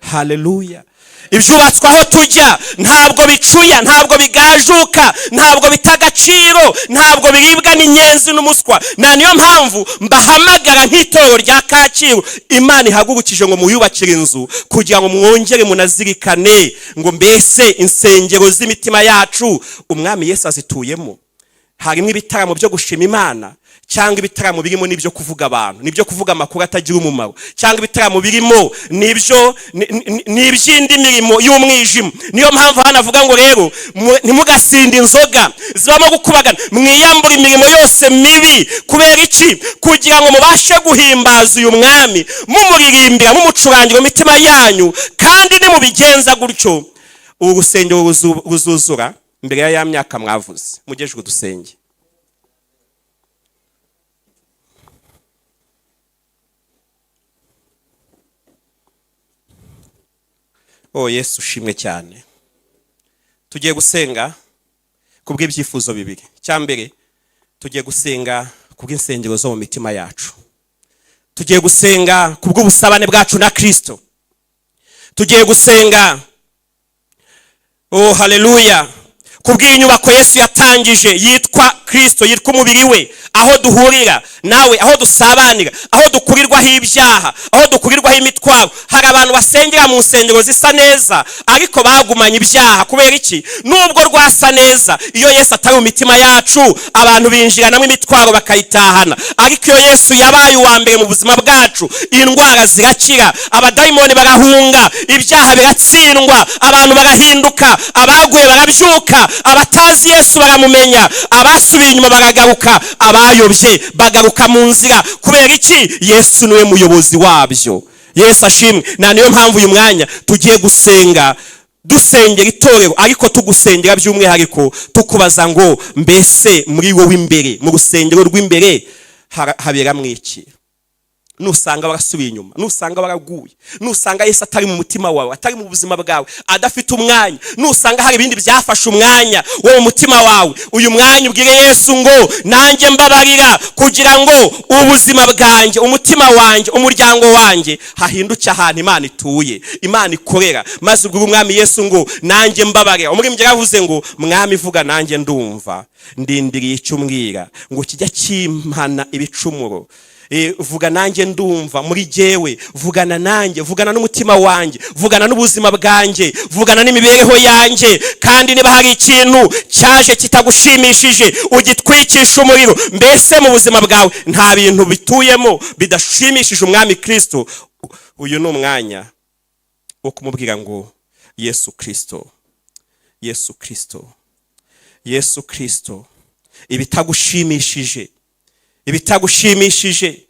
haleluya, ibyubatswe aho tujya ntabwo bicuya, ntabwo bigajuka, ntabwo bita agaciro, ntabwo biribwa n'inyenzi n'umuswa. Na niyo mpamvu mbahamagara nk'itorero rya Kacyiru Imana ihagurukije ngo muyubakire inzu, kugira ngo mwongere munazirikane ngo mbese insengero z'imitima yacu umwami Yesu azituyemo. Harimo ibitaramo byo gushima Imana, cyangwa ibitaramo birimo n'ibyo kuvuga abantu, n'ibyo kuvuga amakuru atagira umumaro, cyangwa ibitaramo birimo n'ibyo ni iby'indi mirimo y'umwijima? Niyo mpamvu hano avuga ngo rero ntimugasinde inzoga zibamo gukubagana, mwiyambure imirimo yose mibi. Kubera iki? Kugira ngo mubashe guhimbaza uyu mwami, mumuririmbira, mumucurangira mu mitima yanyu. Kandi nimubigenza gutyo, uru rusengero ruzuzura mbere ya myaka mwavuze. Mugejwe dusenge. Oh Yesu ushimwe cyane. Tugiye gusenga kubw'ibyifuzo bibiri. Icya mbere, tugiye gusenga kubw'insengero zo mu mitima yacu. Tugiye gusenga kubw'ubusabane bwacu na Kristo. Tugiye gusenga, oh haleluya, kubw'inyubako Yesu yatangije yitwa Kristo, yitwa umubiri we, aho duhurira nawe, aho dusabanira, aho dukurirwaho ibyaha, aho dukurirwaho imitwaro. Hari abantu basengera mu nsengero zisa neza, ariko bagumanye ibyaha. Kubera iki? Nubwo rwasa neza, iyo Yesu atari mu mitima yacu, abantu binjiranamo imitwaro bakayitahana. Ariko iyo Yesu yabaye uwa mbere mu buzima bwacu, indwara zirakira, abadayimoni barahunga, ibyaha biratsindwa, abantu barahinduka, abaguye barabyuka, abatazi Yesu baramumenya, abasubiye inyuma baragaruka, abayobye bagaruka mu nzira. Kubera iki? Yesu niwe muyobozi wabyo. Yesu ashimwe. Na niyo mpamvu uyu mwanya tugiye gusenga, dusengera itorero, ariko tugusengera by'umwihariko, tukubaza ngo mbese muri wowe imbere, mu rusengero rw'imbere, haberamo iki? Nusanga warasubiye inyuma, nusanga waraguye, nusanga Yesu atari mu mutima wawe, atari mu buzima bwawe, adafite umwanya, nusanga hari ibindi byafashe umwanya wo mu mutima wawe, uyu mwanya ubwire Yesu ngo nanjye mbabarira, kugira ngo ubuzima bwanjye, umutima wanjye, umuryango wanjye hahinduke ahantu Imana ituye, Imana ikorera. Maze ubwire umwami Yesu ngo nanjye mbabarira. Umuririmbyi yaravuze ngo mwami vuga nanjye ndumva, ndindiriye icyo umbwira, ngo kijya kimpana ibicumuro. Vuga nanjye ndumva muri jyewe, vugana nanjye, vugana n'umutima wanjye, vugana n'ubuzima bwanjye, vugana n'imibereho yanjye. Kandi niba hari ikintu cyaje kitagushimishije, ugitwikisha umuriro. Mbese mu buzima bwawe nta bintu bituyemo bidashimishije umwami Kristo? Uyu ni umwanya wo kumubwira ngo Yesu Kristo, Yesu Kristo, Yesu Kristo, ibitagushimishije, ibitagushimishije,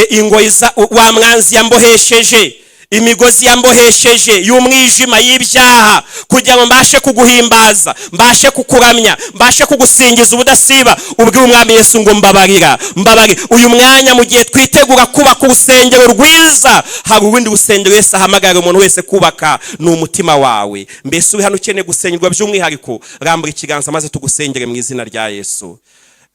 ingoyi wa mwanzi yambohesheje, imigozi yambohesheje y'umwijima, y'ibyaha, kugira ngo mbashe kuguhimbaza, mbashe kukuramya, mbashe kugusingiza ubudasiba. Ubwire umwami Yesu ngo mbabarira, mbabarira. Uyu mwanya mu gihe twitegura kubaka urusengero rwiza, hari urundi rusengero Yesu ahamagarira umuntu wese kubaka, ni umutima wawe. Mbese uri hano ukeneye gusengerwa by'umwihariko? Rambura ikiganza maze tugusengere mu izina rya Yesu.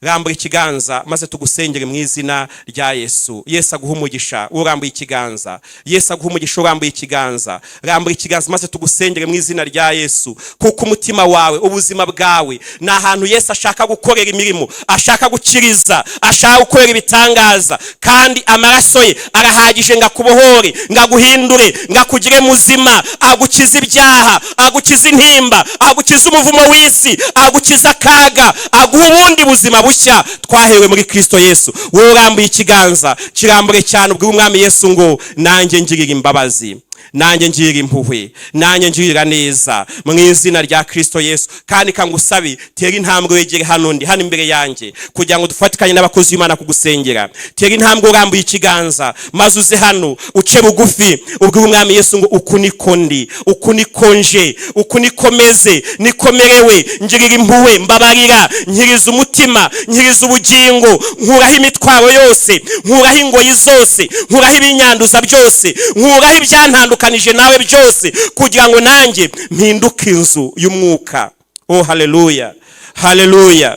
Rambura ikiganza maze tugusengere mu izina rya Yesu. Yesu aguhe umugisha urambuye ikiganza. Yesu aguhe umugisha urambuye ikiganza. Rambura ikiganza maze tugusengere mu izina rya Yesu. Kuko umutima wawe, ubuzima bwawe, ni ahantu Yesu ashaka gukorera imirimo, ashaka gukiriza, ashaka gukorera ibitangaza. Kandi amaraso ye arahagije ngo akubohore, ngo aguhindure, ngo akugire muzima, agukize ibyaha, agukize intimba, agukize umuvumo w'isi, agukize akaga, aguhe ubundi buzima bushya twahewe muri Kristo Yesu. Wowe urambuye ikiganza, kirambure cyane, ubwire umwami Yesu ngo nanjye ngirira imbabazi, nanjye ngirira impuhwe, nanjye ngirira neza mu izina rya Kristo Yesu. Kandi kangusabe, tera intambwe wegere hano ndi hano imbere yanjye, kugira ngo dufatikanye n'abakozi b'Imana kugusengera. Tera intambwe urambuye ikiganza, maze uze hano uce bugufi, ubwire umwami Yesu ngo uku niko ndi, uku niko nje, uku niko meze, nikomerewe, ngirira impuhwe, mbabarira, nkiriza umutima, nkiriza ubugingo, nkuraho imitwaro yose, nkuraho ingoyi zose, nkuraho ibinyanduza byose, nkuraho ibyantandukanije nawe byose, kugira ngo nanjye mpinduke inzu y'umwuka. Oh haleluya, haleluya.